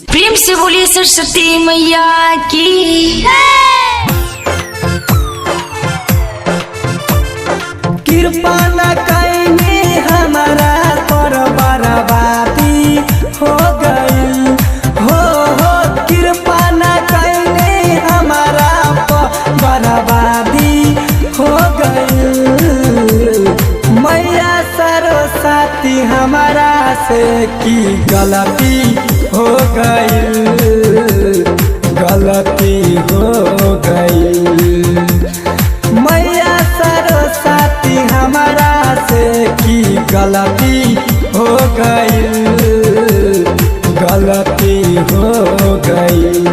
प्रेम से बोलिए सरस्वती मैया की। कृपा न कैनी हमारा पर बर्बादी हो गइल हो कृपा न कैनी हमारा पर बर्बादी हो गइल। मैया सरस्वती हमारा से की गलती हो गइल, गलती हो गइल। मैया सरस्वती हमारा से की गलती हो गइल, गलती हो गइल।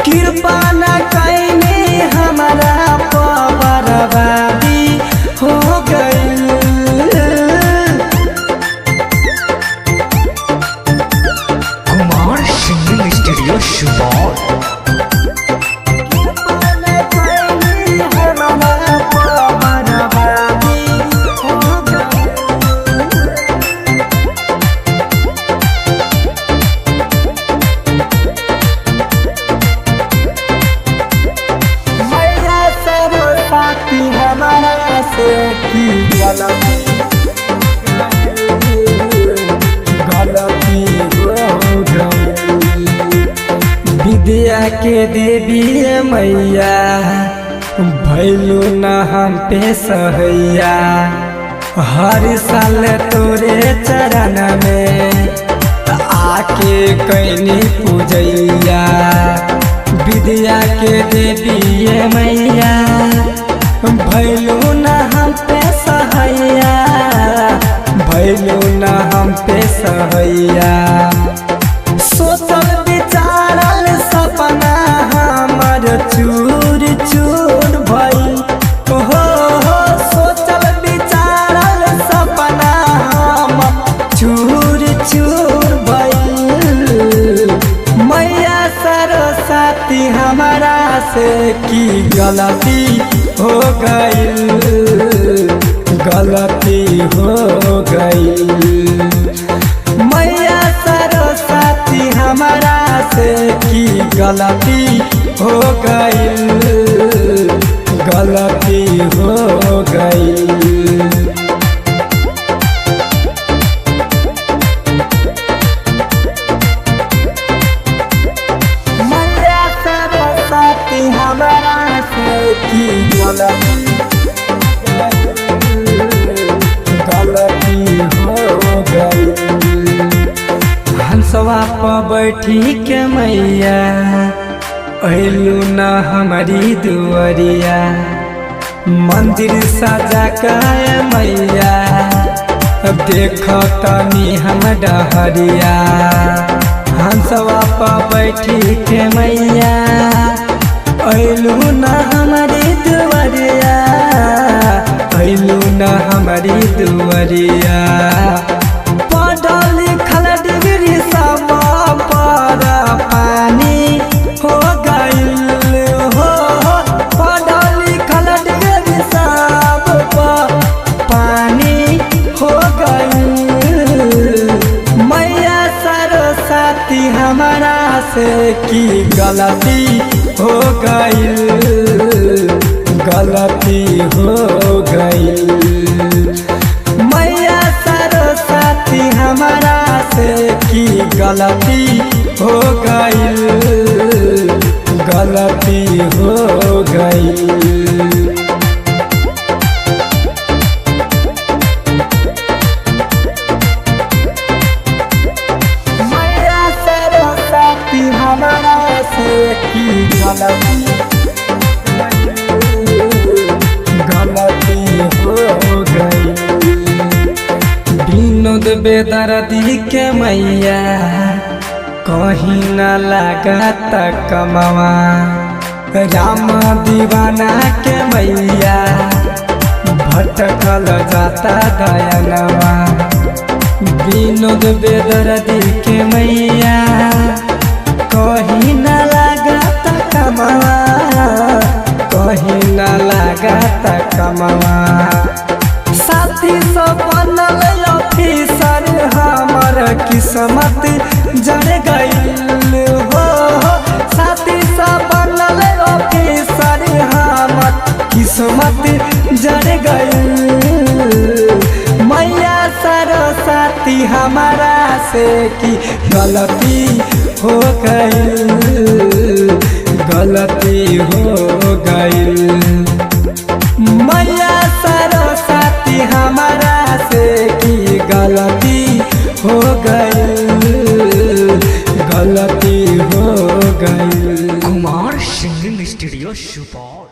कृपा न कैनी हमारा पर बर्बादी हो गइल। Kumar singing studio Supaul. गलती हो गई। विद्या के देवी मैया भैलू न हम पे सहैया, हर साल तोरे चरण में आके कैनी पूजैया। विद्या के देवी मैया भैलू न हम पे सहैया, भैलू न हम पे सहैया। सोचल विचारल सपना हमर चूर चूर भइल हो सोचल विचारल सपना हमर चूर चूर भइल। मैया सरस्वती हमारा से की गलती हो गइल, गलती हो गइल। मैया सरस्वती हमारा से की गलती हो गइल, गलती हो गइल। मैया सरस्वती हमारा से की गलती गलती हो गइल। हंसवा पर बैठी के मैया अइलू न हमारी दुआरिया, मंदिर सजा के मैया देख तनी हम डहरिया। हंसवा पर बैठी के मैया अइलू न हमारी दुआरिया, अइलू न हमारी दुआरिया। पढ़ल लिखल डिग्री सब पर पानी हो गइल हो, पढ़ल लिखल डिग्री सब पर पानी हो गइल। मैया सरस्वती हमारा से की गलती हो गइल, गलती हो गइल। मैया सरस्वती हमारा से की गलती हो गइल, गलती हो गइल। मैया सरस्वती हमारा से की गलती गलती हो गइल। विनोद बेदर्दी के मैया कहीं न लागत कमवा, राम दीवाना के मैया भटकल जाता दयनवा। विनोद बेदर्दी के मैया कहीं न लागत कमवा, कहीं न लागत कमवा। साथी सब बनल ऑफिसर हमर किस्मत जड़ गइल हो। साथी सब बनल ऑफिसर हमर किस्मत जड़ गइल। मैया सरस्वती हमारा से की गलती हो गइल, गलती हो गइल। मैया सरस्वती हमारा से की गलती हो गइल, गलती हो गइल। Kumar singing studio Supaul.